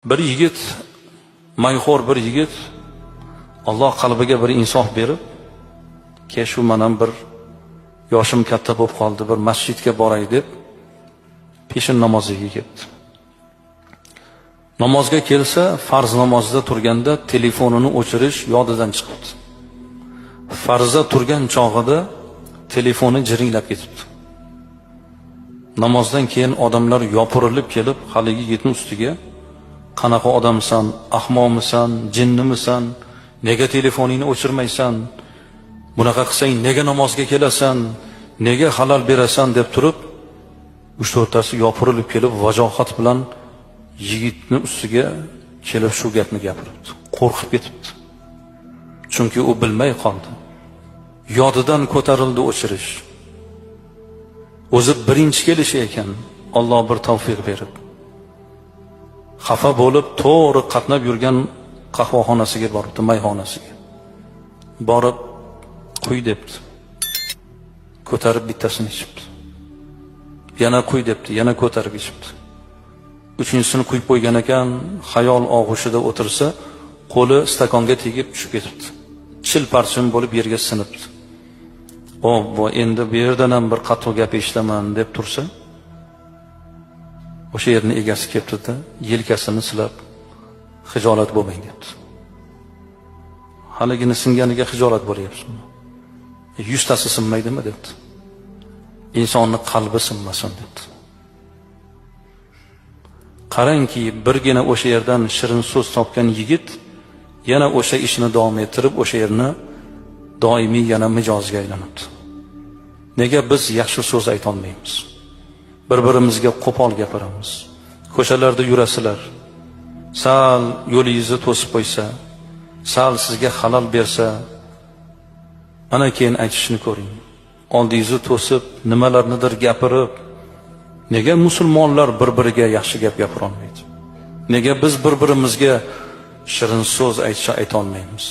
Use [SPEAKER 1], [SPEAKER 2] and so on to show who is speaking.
[SPEAKER 1] Bir yigit, mayxo'r bir yigit, Alloh qalbiga bir insof berib, "Ke, shu manam bir yoshim katta bo'lib qoldi, bir masjidga boray", deb peshin namoziga ketdi. Namozga kelsa, farz namozida turganda telefonini o'chirish yodidan chiqibdi. Farzda turgan chog'ida telefoni jiringlab ketibdi. Namozdan keyin odamlar yopirilib kelib, haligi yigitning ustiga: "Qanaqa odamsan, ahmoqmisan, jinnimisan, nega telefoningni o'chirmaysan, bunaqa qilsang nega namozga kelasan, nega halal berasan?" deb turib, uch to'rttasi yopirilib kelib, vajohat bilan yigitni ustiga kelib shu gapni gapiribdi. Qo'rqib ketibdi. Chunki u bilmay qoldi. Yodidan ko'tarildi o'chirish. O'zi birinchi kelishi ekan, Alloh bir tavfiq berib. Xafa bo'lib, to'g'ri qatnab yurgan qahvaxonasiga boribdi, mayxonasiga. Borib, "Quy", debdi. Ko'tarib bittasini ichibdi. Yana "Quy", debdi, yana ko'tarib ichibdi. Uchinchisini quyib qo'ygan ekan, xayol og'ushida o'tirsa, qo'li stakonga tegib tushib ketibdi. Chil parchin bo'lib yerga sinibdi. "Obbo, endi bu yerdan ham bir qattiq gap eshitaman", deb tursa, o'sha yerni egasi kelibdi-da, yelkasini silab, "Xijolat bo'lmang", debdi. "Haligini singaniga xijolat bo'lyapsizmi? 100 tasi sinmaydimi?" debdi. "Insonni qalbi sinmasin", debdi. Qarangki, birgina o'sha yerdan shirin so'z topgan yigit yana o'sha ishni davom ettirib, o'sha yerni doimiy yana mijozga aylanibdi. Nega biz yaxshi so'z aytolmaymiz? Bir-birimizga qo'pol gapiramiz. Ko'chalarda yurasizlar. Sal yo'lingizni to'sib qo'ysa, sal sizga xalal bersa, ana keyin aytishini ko'ring. Oldingizni to'sib, nimalarnidir gapirib, nega musulmonlar bir-biriga yaxshi gap gapira olmaydi? Nega biz bir-birimizga shirin so'z aytisha aytolmaymiz?